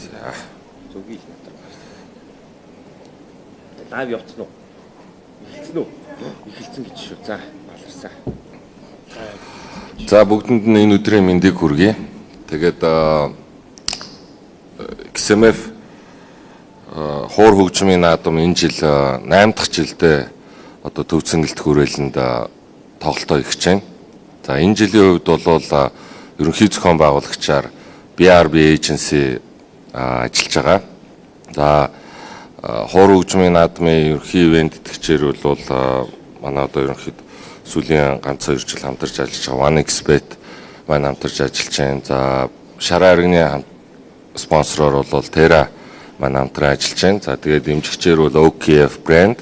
За, Зүгийг л надад гарсан. Live явцсан уу? Эхэлсэн үү? Эхэлсэн гэж шүү. За, баларсан. За, бүгдэнд нь энэ өдрийн мэндийг хүргэе. Тэгээд XMF хуур хөгжмийн наадам энэ жил 8 дахь жилдээ одоо төв цэнгэлт хүрээлэнд тоглолтоо хийх гэж байна. За, энэ жилийн хувьд бол ерөнхий зохион байгуулагчаар BRB Agency ажиллаж байгаа. За, хуур хөгжмийн наадмын ерөнхий ивент тэтгэгчээр бол манай одоо ерөнхийд сүүлийн ганц хоёр жил хамтарч ажиллаж байгаа OneXBet маань хамтарч ажиллаж байна. За, Шараа аргины спонсороор бол Terra маань хамтран ажиллаж байна. За, тэгээд дэмжигчээр бол OKF брэнд,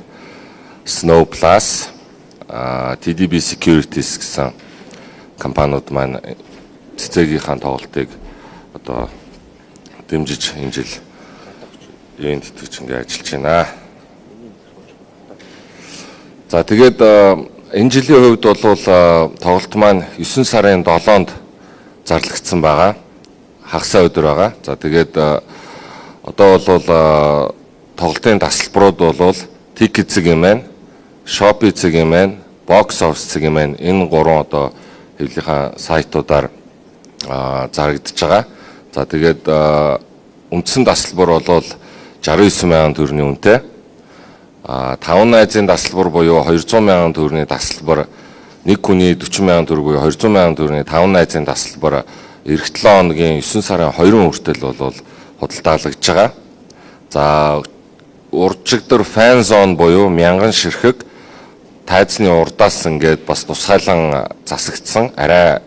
Snow Plus, TDB Securities гэсэн компаниуд маань цэцээгийнхаа тоглолтыг одоо дэмжиж энэ жил ивент тэтгэж ингээ ажиллаж байна. За, тэгээд энэ жилийн хувьд бол тоглолт маань 9 сарын 7-нд зарлагдсан байгаа. Хагас өдөр байгаа. За, тэгээд одоо бол тоглолтын тасалбарууд бол Ticket цэг юм, Shopee цэг юм, Box Office цэг юм. Энэ гурван одоо хэвлэлийнхаа сайтуудаар зарагдаж байгаа. За, тэгээд үндсэн тасалбар бол 69 мянган төгрөгийн үнэтэй. 5 найзын тасалбар буюу 200 мянган төгрөгийн тасалбар, нэг хүний 40 мянган төгрөг буюу 200 мянган төгрөгийн 5 найзын тасалбар эх 7 хоногийн 9 сарын 2 хүртэл бол худалдаалагдж байгаа. За, уржигдар fan zone буюу мянган ширхэг тайзны урдаас ингээд бас тусгайлан засагдсан, арай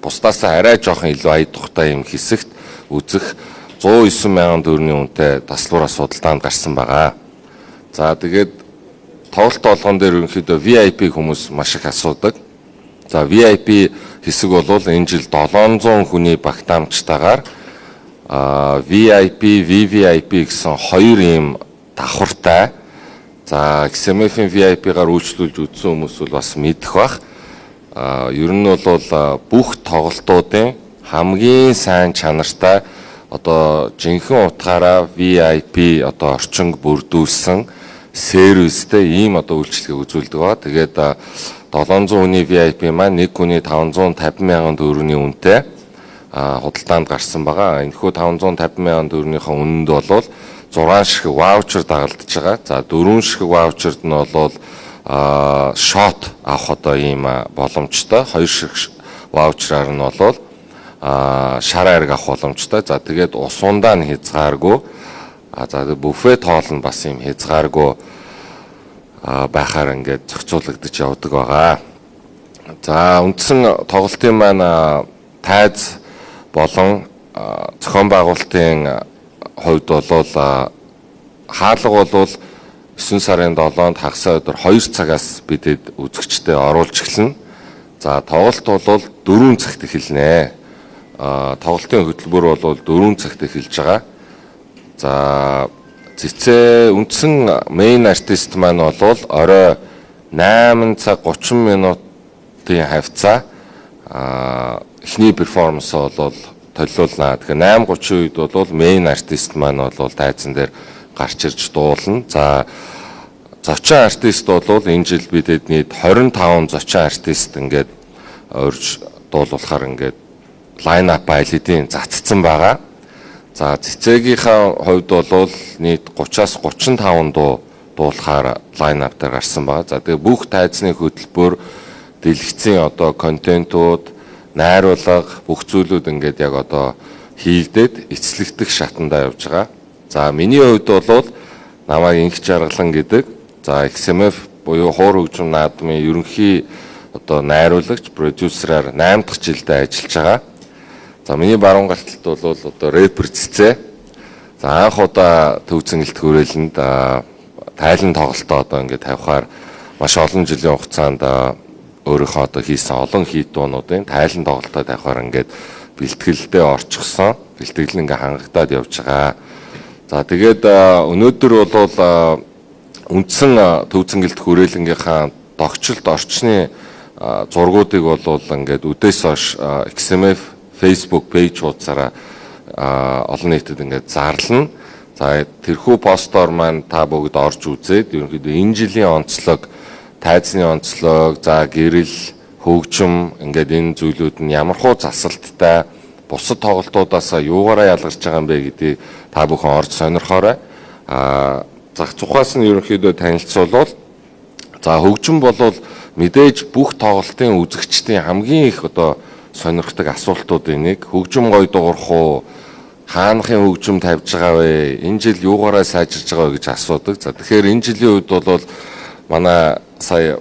бусдаас арай жоохон илүү ая тухтай юм хэсэгт үзэх 109 мянган төгрөгийн үнэтэй тасалбараас худалдаанд гарсан байгаа. За, тэгээд тоглолт болгон дээр ерөнхийдөө VIP хүмүүс маш их асуудаг. За, VIP хэсэг бол энэ жил 700 хүний багтаамжтайгаар VIP, VVIP гэсэн хоёр ийм давхартай. За, XMF-ийн VIP-гаар үйлчлүүлж үзсэн хүмүүс бол бас мэдэх бах. Ер нь бол бүх тоглолтуудын хамгийн сайн чанартай, одоо жинхэнэ утгаараа VIP одоо орчинг бүрдүүлсэн сервистэй ийм одоо үйлчлэгийг үзүүлдэг ба. Тэгээд 700 хүний VIP маань нэг хүний 550 мянган төгрөгийн үнэтэй худалдаанд гарсан байгаа. Энэхүү 550 мянган төгрөгийнхөө үнэнд бол 6 ширхэг ваучер дагалдаж байгаа. За, 4 ширхэг ваучерд нь бол шот авах одоо ийм боломжтой. 2 ширхэг ваучраар нь бол шар айраг авах боломжтой. За, тэгээд ус ундаа нь хязгааргүй. За, буфет хоол нь бас ийм хязгааргүй байхаар ингээд зохицуулагдаж явдаг байгаа. За, үндсэн тоглолтын маань тайз болон зохион байгуулалтын хувьд бол хаалга бол 9 сарын 7-нд хагас өдөр 2 цагаас бидэд үзэгчтэй оруулж эхэлнэ. За, тоглолт бол 4 цагт эхэлнэ. Тоглолтын хөтөлбөр бол 4 цагт эхэлж байгаа. За, цэцээ үндсэн main артист маань бол орой 8 цаг 30 минутын хавцаа эхний перформанс бол толиулнаа. Тэгэхээр 8:30 үед бол main артист маань бол тайзан дээр гарч ирж дуулна. За, зочин артист бол энэ жил бидэд нийт 25 зочин артист ингээд урьж дуулуулахаар ингээд line up аль хэдийн затцсан байгаа. За, цэцээгийнхаа хувьд бол нийт 30-аас 35 дуу дуулахаар line up дээр гарсан байгаа. За, тэгээ бүх тайзны хөтөлбөр, дэлгэцийн одоо контентууд, найруулга, бүх зүйлүүд ингээд яг одоо хийгдээд эцлэгдэх шатандаа явж байгаа. За, миний хувьд бол намайг Инх Жаргалан гэдэг. За, XMF буюу хуур хөгжим наадмын ерөнхий одоо найруулагч, продюсераар 8 дахь жилдээ ажиллаж байгаа. За, миний баруун гарталт бол одоо рэпер Цэцээ. За, анх удаа төв цэнгэлт хүрээлэнд тайлан тоглолтоо одоо ингээд тавихаар маш олон жилийн хугацаанд өөрийнхөө одоо хийсэн олон хит дуунуудын тайлан тоглолтоо тавихаар ингээд бэлтгэлдээ орчихсон. Бэлтгэл ингээд хангагдаад явж байгаа. За, тэгээд өнөөдөр бол үндсэн төв цэнгэлт хүрээлэнгийнхаа догчлолт орчны зургуудыг бол ингээд үдээс хойш XMF Facebook page хуудасаараа олон нийтэд ингээд зарлана. За тэрхүү постоор маань та бүгд орж үзээд ерөнхийдөө энэ жилийн онцлог, тайзны онцлог, за гэрэл, хөгжим ингээд энэ зүйлүүд нь ямархуу засалттай бусад тоглолтуудаас юугаараа ялгарч байгаа юм бэ гэдгийг та бүхэн орж сонирхоорой. Зах зухаас нь ерөнхийдөө танилцуулбал за хөгжим болвол мэдээж бүх тоглолтын үзэгчдийн хамгийн их одоо сонирхдаг асуултуудын нэг хөгжим гоё дуурах уу, хаанахын хөгжим тавьж байгаа вэ, энэ жил юугаараа сайжирж байгаа вэ гэж асуудаг. За тэгэхээр энэ жилийн үед бол манай сая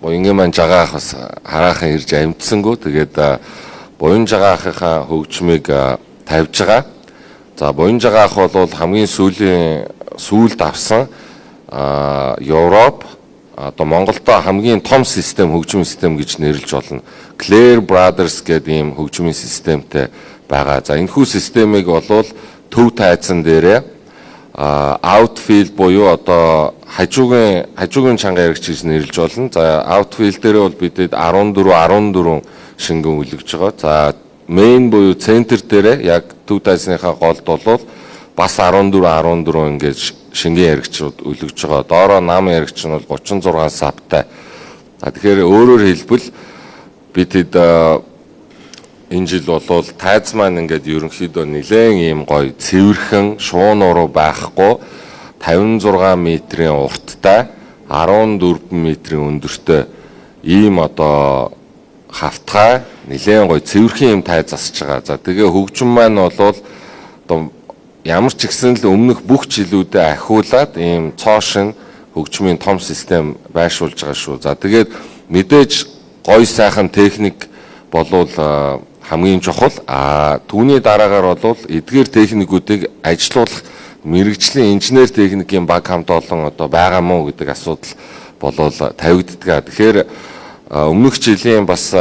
Буянгийн маань жагаа ах бас хараахан ирж амжсангүй. Тэгээд Буян жагаа ахынхаа хөгжмийг тавьж байгаа. За Буян жагаа ах бол хамгийн сүүлийн сүүлд авсан Европ одоо Монголдо хамгийн том систем хөгжмийн систем гэж нэрлэж болно. Clair Brothers гэдэг ийм хөгжмийн системтэй байгаа. За энэхүү системийг болвол төв тайзан дээрээ outfield буюу одоо хажуугийн чанга яригч гэж нэрлэж болно. За outfield дээрээ бол бидэд 14 шингэн үлгэж байгаа. За main буюу центр дээрээ яг төв тайзныхаа голд бол бас 14 ингээд шингэн яригчуд үлгэж байгаа. Доороо нам яригч нь бол 36 сабтай. За тэгэхээр өөрөөр хэлбэл бидэд энэ жил бол тайз маань ингээд ерөнхийдөө нэлээд ийм гоё цэвэрхэн шуун нуруу байхгүй 56 метрийн урттай 14 метрийн өндөртэй ийм одоо хавтгай нэлээд гоё цэвэрхэн ийм тайз засаж байгаа. За тэгээ хөгжим маань бол одоо ямар ч ихсэн л өмнөх бүх жилүүдэд ахиулаад ийм цоо шин хөгжмийн том систем байршуулж байгаа шүү. За тэгээд мэдээж гоё сайхан техник болвол хамгийн чухал. Түүний дараагаар бол эдгээр техникүүдийг ажилуулах мэрэгжлийн инженер техникийн баг хамт олон одоо байгаа мó гэдэг асуудал болвол тавигддаг. Тэгэхээр өмнөх жилийн бас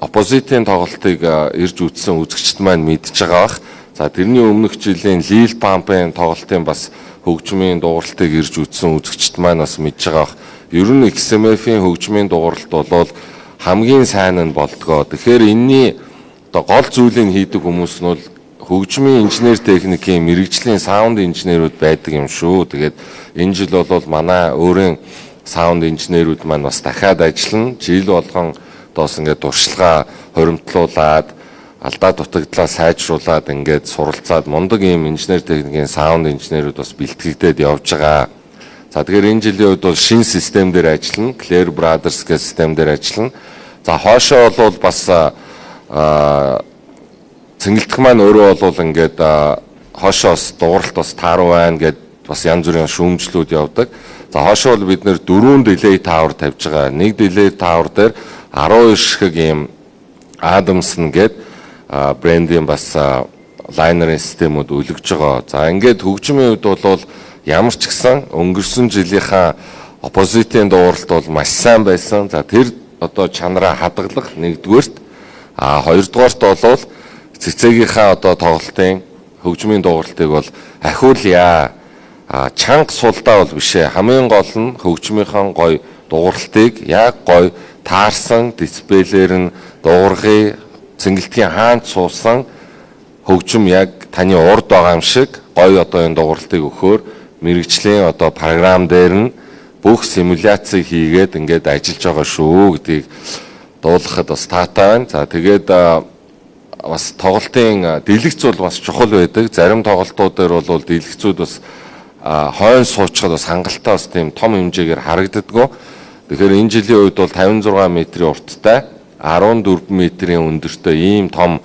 оппозитын тоглолтыг ирж үзсэн үзэгчд маань мэдж байгаа бах. За тэрний өмнөх жилийн Lil Pump-ын тоглолтын бас хөгжмийн дууралтыг ирж үзсэн үзэгчд маань бас мэдж байгаа бах. Ер нь XMF-ийн хөгжмийн дууралт бол хамгийн сайн нь болдгоо. Тэгэхээр энэний одоо гол зүйлийг хийдэг хүмүүс нь бол хөгжмийн инженер техникийн мэрэгжлийн саунд инженерүүд байдаг юм шүү. Тэгээд энэ жил бол манай өөрийн саунд инженерүүд маань бас дахиад ажиллана. Жил болгон доос ингээд туршлагаа хоримтлуулад алдаа дутагдлаа сайжруулад ингээд суралцаад мундаг ийм инженер техникийн саунд инженерүүд бас бэлтгэгдээд явж байгаа. За тэгэхээр энэ жилийн үед бол шинэ систем дээр ажиллана. Clair Brothers гэх систем дээр ажиллана. За хоошоо бол бас цэнгэлдэх маань өөрөө бол ингээд хоошоос дууралт бас тааруу байна гэд бас янз бүрийн шүүмжлүүд явдаг. За хоошоо бол бид нэр 4 delay tower тавьж байгаа. Нэг delay tower дээр 12 ширхэг ийм Adamson гэд брендийн бас лайнерын системүүд өлгөж байгаа. За ингээд хөгжмийн үед бол ямар ч гэсэн өнгөрсөн жилийнхаа оппозитын дууралт бол маш сайн байсан. За тэр одоо чанараа хадгалах нэгдүгээрт, хоёрдугаарт бол цэцэгийнхаа одоо тоглолтын хөгжмийн дууралтыг бол ахиулъя. Чанга сулдаа бол биш ээ. Хамгийн гол нь хөгжмийнхаа гоё дууралтыг яг гоё таарсан дисплейлэр нь дуургыг цэнгэлтгийн хаант суусан хөгжим яг таны урд байгаа юм шиг гоё одоо энэ дууралтыг өгөхөөр мэрэгжлийн одоо програм дээр нь бүх симуляци хийгээд ингээд ажиллаж байгаа шүү гэдгийг дуулгахад бас таатай байна. За тэгээд бас тоглолтын дэлгэц бол бас чухал байдаг. Зарим тоглолтууд дээр бол дэлгэцүүд бас хойн суучхад бас хангалттай бас тийм том хэмжээгээр харагддаггүй. Тэгэхээр энэ жилийн үед бол 56 метрийн урттай 14 метрийн өндөртэй ийм том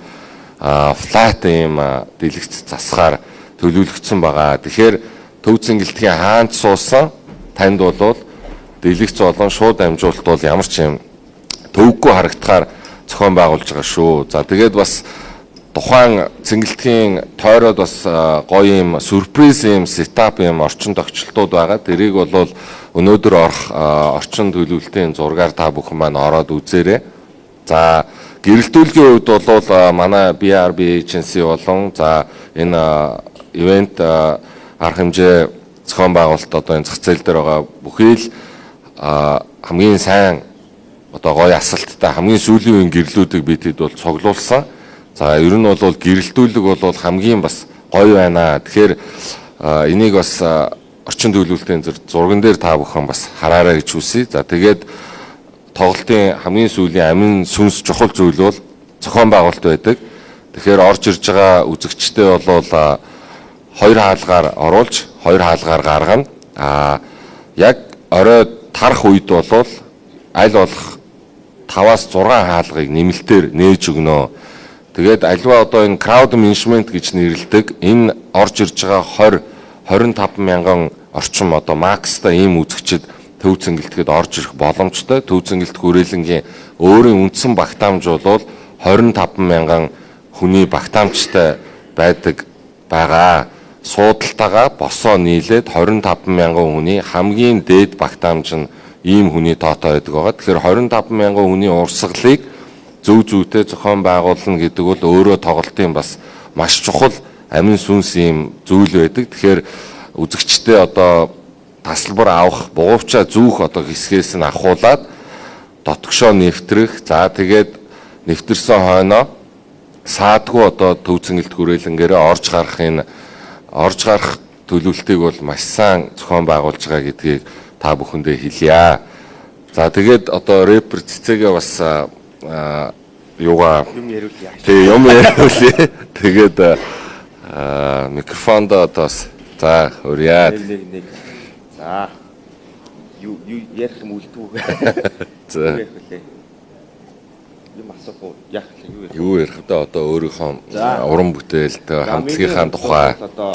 флат ийм дэлгэц засахаар төлөвлөгдсөн байгаа. Тэгэхээр төв цэнгэлтгийн хаант суусан танд бол дэлгэц болон шууд дамжуулалт бол ямар ч юм төвөггүй харагдахаар зохион байгуулж байгаа шүү. За тэгээд бас тухайн цэнгэлтгийн тойроод бас гоё юм сюрприз юм сетап юм орчин тохиолдлууд байгаа. Тэрийг бол өнөөдөр орох орчин төлөвлөлтийн зургаар та бүхэн маань ороод үзээрэй. За гэрэлтүүлгийн хувьд бол манай BRB agency болон за энэ ивент арга хэмжээ зохион байгуулалт одоо энэ зах зээл дээр байгаа бүхий л хамгийн сайн одоо гоё асалттай хамгийн сүүлийн үеийн гэрлүүдийг бид хэд бол цуглуулсан. За ер нь бол гэрэлтүүлэг бол хамгийн бас гоё байна. Тэгэхээр энийг бас орчин төлөвлөлтийн зурган дээр та бүхэн бас хараарай гэж хүсье. За тэгээд тоглолтын хамгийн сүүлийн амин сүнс чухал зүйл бол зохион байгуулалт байдаг. Тэгэхээр орж ирж байгаа үзэгчтэй бол хоёр хаалгаар оруулж, хоёр хаалгаар гаргана. Яг орой тарах үед бол аль болох 5-аас 6 хаалгыг нэмэлтээр нээж өгнө. Тэгээд альва одоо энэ crowd management гэж нэрлэдэг энэ орж ирж байгаа 20 25 мянган орчим одоо макстай ийм үзэгчид Төв Цэнгэлтэхэд орж ирэх боломжтой. Төв Цэнгэлт хүрээлэнгийн өөрийн үндсэн багтаамж бол 25 мянган хүний багтаамжтай байдаг байгаа. Суудалтайгаа босоо нийлээд 25 мянган хүний хамгийн дээд багтаамж нь ийм хүний тоотой байдаг байгаа. Тэгэхээр 25 мянган хүний урсгалыг зөв зүйтэй зохион байгуулна гэдэг бол өөрөө тоглолтын бас маш чухал амин сүнс ийм зүйл байдаг. Тэгэхээр үзэгчтэй одоо тасалбар авах, бугуувчаа зүүх одоо хэсгээс нь ахуулаад дотгошоо нэвтрэх. За тэгээд нэвтэрсэн хойноо саадгүй одоо Төв Цэнгэлт хүрээлэнгээрээ орж гарах энэ орж гарах төлөвлөлтийг бол маш сайн зохион байгуулж байгаа гэдгийг та бүхэндээ хэлье. За тэгээд одоо рэпер Цэцэгээ бас юугаа юм яриулъя. Тий, юм яриулъя. Тэгээд микрофонд одоо бас за урья. Нэг. За юу ярих юм үлдвүү. За. Ярих үлээ. Юм асуух уу? Яах вэ? Юу ярих? Юу ярих вэ? Одоо өөрийнхөө уран бүтээлтэй хамтлагийнхаа тухай. Одоо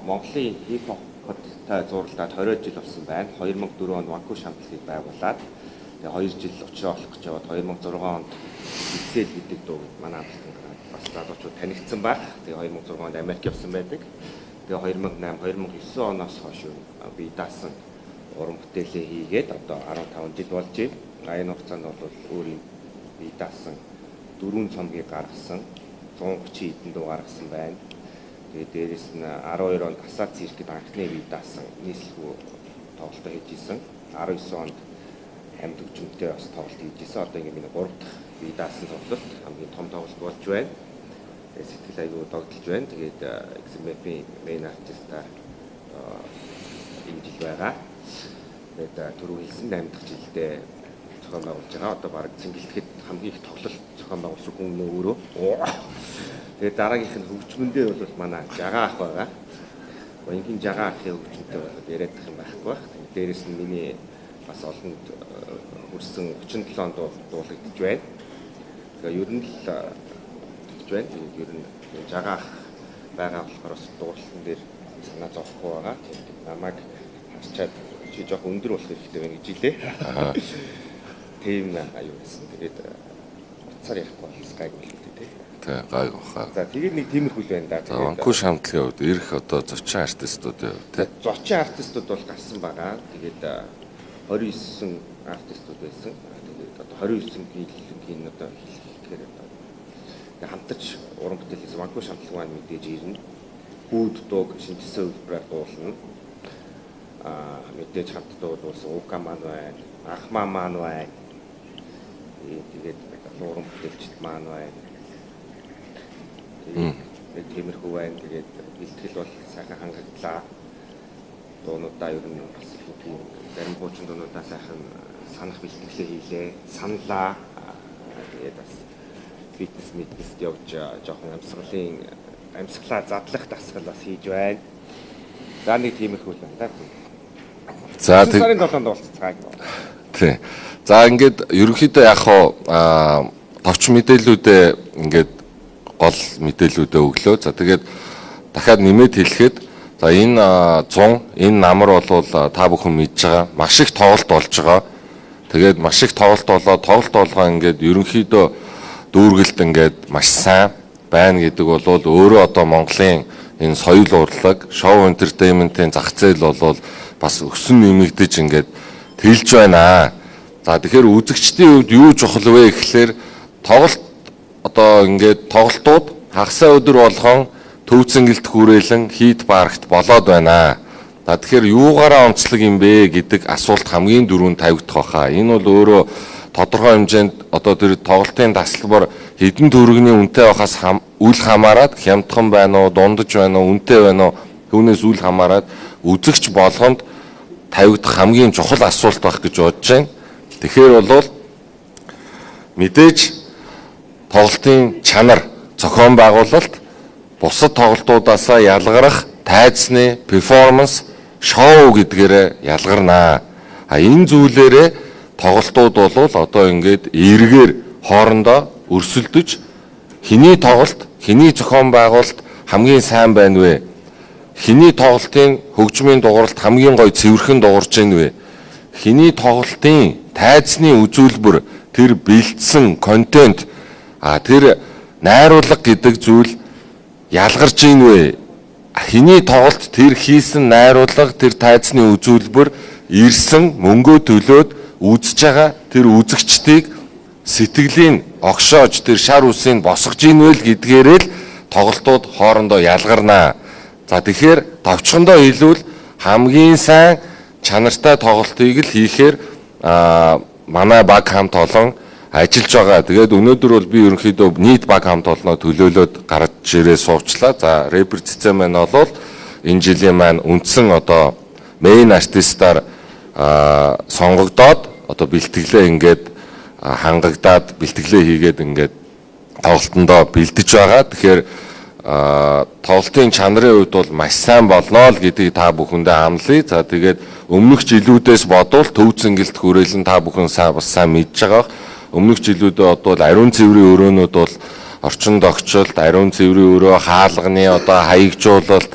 Монголын хип хоптой зурлаад 20 жил болсон байна. 2004 онд Ванкуш хамтлагийг байгуулад тэгээ 2 жил учраа олох гэж яваад 2006 онд Excel гэдэг дуу манай хамтлагийн гараад бас залуучууд танигдсан байх. Тэгээ 2006 онд Америк явсан байдаг. Тэгээ 2008, 2009 оноос хойш би даасан уран бүтээлээ хийгээд одоо 15 жил болж байна. Энэ хугацаанд бол өөрийн би даасан 4 цомгийг гаргасан, 130 хэдэн дуу гаргасан байна. Тэгээд дээрэс нь 12 онд Асаа циркэд анхны бие даасан нийслэлгүй тоглолтоо хийж исэн. 19 онд амьд хөгжмөнтэй бас тоглолт хийж исэн. Одоо ингэ миний 3 дахь бие даасан тоглолт хамгийн том тоглолт болж байна. Тэгээд сэтгэл аягүй догдолж байна. Тэгээд XMF-ийн main artist-аар энэ жил байгаа. Тэгээд түрүү хэлсэн 8 дахь жилдээ зохион байгуулж байгаа. Одоо бараг Цэнгэлтэхэд хамгийн их тоглолт зохион байгуулсан хүн нөө өөрөө. Тэгээд дараагийнх нь хөгжмөндөө бол манай Жагаа ах байгаа. Баянгийн Жагаа ахын хөгжмөнтэй бол яриад их юм байхгүй байх. Тэгээд дээрэс нь миний бас олонд хүрсэн 37 дуу дуулагдж байна. Тэгээд ер нь л тэгж байна. Тэгээд ер нь Жагаа ах байгаа болохоор бас дуурлалтан дээр санаа зовхгүй байгаа. Тэгээд намайг харчаад чи жоох өндөр болох хэрэгтэй байна гэж хэлээ. Тийм аюу байсан. Тэгээд утсаар ярихгүй бол гайгүй болох үү те. Тий, гайгүй хаа. За тэгээд нэг тиймэрхүү л байна да. Тэгээд Ванкуш хамтлагийн хувьд ирэх одоо зочин артистуудын хувьд те. Зочин артистууд бол гарсан байгаа. Тэгээд 29 артистууд байсан. Тэгээд одоо 29 гийн одоо хэлэхээр одоо хамтарч уран бүтээлээс Ванкуш хамтлаг маань мэдээж ирнэ. Гүүд дууг шинжилсэн хувилбараар дуулна. Мэдээж хамт дуулсан Ука маань байна. Ахмаа маань байна. Тэгээд уран бүтээлчд маань байна. Тэгээд тиймэрхүү байна. Тэгээд бэлтгэл бол сайхан хангаглаа. Дуунуудаа ер нь бас тийм зарим хуучин дуунуудаа сайхан санах бэлтгэлээ хийлээ. Саналаа. Тэгээд бас фитнес мэднэст явж жоохон амьсгалаа задлах дасгал бас хийж байна. За нэг тиймэрхүү л байна да. За сарын 7-нд уулзцгаая. Тий. За ингээд ерөнхийдөө яг хоо товч мэдээллүүдээ ингээд гол мэдээллүүдээ өглөө. За тэгээд дахиад нэмээд хэлэхэд за энэ 100 энэ намар бол та бүхэн мэдж байгаа маш их тоглолт болж байгаа. Тэгээд маш их тоглолт болоо тоглолт болгоо ингээд ерөнхийдөө дүүргэлт ингээд маш сайн байна гэдэг бол өөрөө одоо Монголын энэ соёл урлаг, шоу энтертейментийн зах зээл бол бас өсөн нэмэгдэж ингээд тэлж байна. За тэгэхээр үзэгчдийн хувьд юу чухал вэ гэхлээр тоглолт одоо ингээд тоглолтууд хагасаа өдөр болгон Төв Цэнгэлт хүрээлэн Хийт паркт болоод байна. За тэгэхээр юугаараа онцлог юм бэ гэдэг асуулт хамгийн түрүүнд тавигдах байхаа. Энэ бол өөрөө тодорхой хэмжээнд одоо тэр тоглолтын тасалбар хэдэн төгрөгийн үнэтэй байхаас үл хамааран хямдхан байна уу, дундаж байна уу, үнэтэй байна уу, түүнээс үл хамааран үзэгч болгонд тавигдах хамгийн чухал асуулт байх гэж бодож байна. Тэгэхээр бол мэдээж тоглолтын чанар, зохион байгуулалт бусад тоглолтуудаасаа ялгарах тайзны перформанс, шоу гэдгээрээ ялгарнаа. А энэ зүйлээрээ тоглолтууд бол одоо ингээд эргээр хоорондоо өрсөлдөж хэний тоглолт, хэний зохион байгуулалт хамгийн сайн байна вэ? Хэний тоглолтын хөгжмийн дугууралт хамгийн гоё цэвэрхэн дуурж ийн вэ? Хэний тоглолтын тайзны үзүүлбэр, тэр бэлдсэн контент, тэр найруулга гэдэг зүйл ялгарч ийн вэ? Хэний тоглолт тэр хийсэн найруулга, тэр тайзны үзүүлбэр ирсэн мөнгөө төлөөд үзэж байгаа тэр үзэгчдийг сэтгэлийн огшоож тэр шар үсийг босгож ийн вэ гэдгээрээ л тоглолтууд хоорондоо ялгарнаа. За тэгэхээр товчхондоо хэлбэл хамгийн сайн чанартай тоглолтыг л хийхээр манай баг хамт олон ажиллаж байгаа. Тэгээд өнөөдөр бол би ерөнхийдөө нийт баг хамт олноо төлөөлөөд гарч ирээ суучлаа. За рэпер Цэцэн маань бол энэ жилийн маань үндсэн одоо main артистаар сонгогдоод одоо бэлтгэлээ ингээд хангагдаад бэлтгэлээ хийгээд ингээд тоглолтондоо бэлдэж байгаа. Тэгэхээр тоглолтын чанарын хувьд бол маш сайн болно л гэдгийг та бүхэндээ амлая. За тэгээд өмнөх жилүүдээс бодвол Төв Зэнгэлт хүрээлэн та бүхэн бас сайн мэдж байгаа. Өмнөх жилүүдэд бодвол ариун цэврийн өрөөнүүд бол орчин тогтчлолт, ариун цэврийн өрөө, хаалганы одоо хаягжуулалт,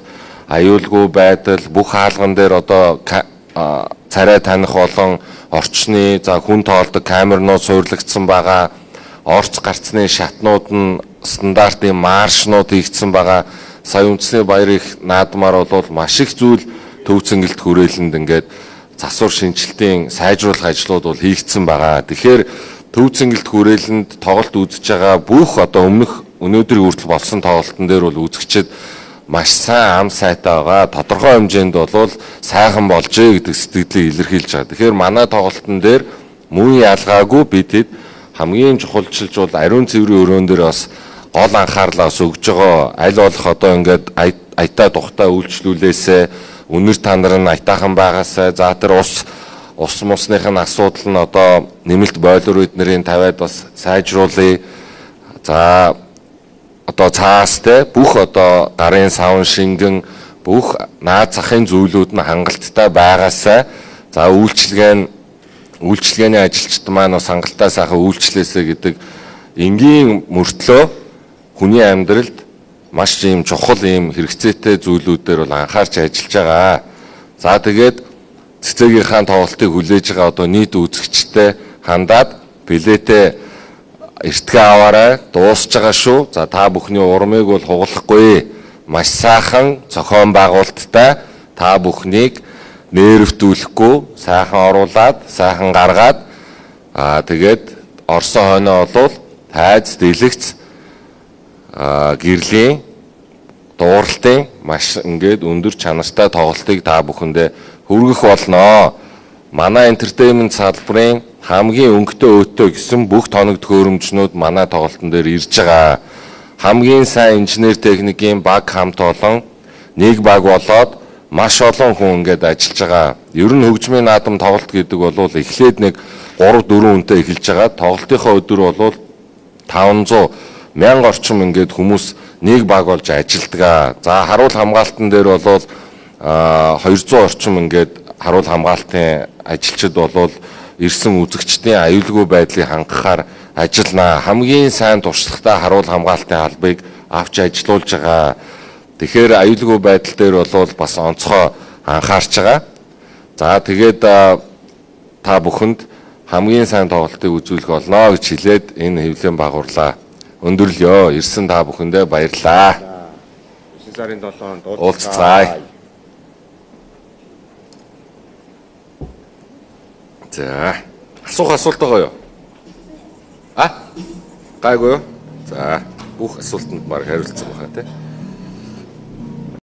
аюулгүй байдал, бүх хаалган дээр одоо царай таних болон орчны за хүн тоолдог камернууд суйрлагдсан байгаа. Орц гарцны шатнууд нь стандартын маршнууд хийгдсэн байгаа. Сая үндэсний баяр их наадмаар бол маш их зүйл Төв Зэнгэлт хүрээлэнд ингээд засвар шинжилтийн сайжруулах ажлууд бол хийгдсэн байгаа. Тэгэхээр Төв Зэнгэлт хүрээлэнд тоглолт үзэж байгаа бүх одоо өмнөх өнөөдрийн хүртэл болсон тоглолтын дээр бол үзэгчид маш сайн ам сайтай байгаа. Тодорхой хэмжээнд бол сайхан болжээ гэдэг сэтгэлийг илэрхийлж байгаа. Тэгэхээр манай тоглолтын дээр мөн ялгаагүй бид хэд хамгийн чухалчилж бол ариун цэврийн өрөөн дээр бас гол анхаарлаа бас өгж байгаа. Аль болох одоо ингээд аятаа тухтай үйлчлүүлээсээ үнэр танар нь аятайхан байгаасай. За тэр ус мусных нь асуудал нь одоо нэмэлт бойлор эднэрийн тавиад бас сайжруулъя. За одоо цаастай бүх одоо гарын савн шингэн бүх наад захын зүйлүүд нь хангалттай байгаасай. За үйлчилгээний ажилчид маань бас хангалттай сайхан үйлчлээсэй гэдэг энгийн мөртлөө хүний амьдралд маш ийм чухал ийм хэрэгцээтэй зүйлүүдээр бол анхаарч ажиллаж байгаа. За тэгээд Цэцээгийнхаа тоглолтыг хүлээж байгаа одоо нийт үзэгчтэй хандаад билетээ эртгээ аваарай, дуусж байгаа шүү. За та бүхний урмыг бол хугалахгүй. Маш сайхан зохион байгуулалттай та бүхнийг нэрвдүүлэхгүй сайхан оруулаад, сайхан гаргаад тэгээд орсон хойноо болвол тайз дэлэгц гэрлийн дууралтын маш ингээд өндөр чанартай тоглолтыг та бүхэндээ хүргэх болноо. Манай entertainment салбарын хамгийн өнгөтэй өөтөө гэсэн бүх тоног төхөөрөмжнүүд манай тоглолтон дээр ирж байгаа. Хамгийн сайн инженер техникийн баг хамт олон нэг баг болоод маш олон хүн ингээд ажиллаж байгаа. Ер нь хөгжмийн наадам тоглолт гэдэг бол эхлээд нэг 3 4 хүнтэй эхэлж байгаа. Тоглолтынхоо өдөр бол 500 1000 орчим ингээд хүмүүс нэг баг болж ажилладаг. За харуул хамгаалтан дээр бол 200 орчим ингээд харуул хамгаалтын ажилчид бол ирсэн үзэгчдийн аюулгүй байдлыг хангахаар ажиллана. Хамгийн сайн туршлагатай харуул хамгаалтын албыг авч ажиллуулж байгаа. Тэгэхээр аюулгүй байдал дээр бол бас онцгой анхаарч байгаа. За тэгээд та бүхэнд хамгийн сайн тоглолтыг үзүүлэх болно гэж хэлээд энэ хэвлэлийн багуурлаа өндөрлөё. Ирсэн та бүхэндээ баярлалаа. 9 сарын 7-нд уулзцаая. За асуух асуулт байгаа юу? Гайгүй юу? За бүх асуултанд баг хариулсан байна тий.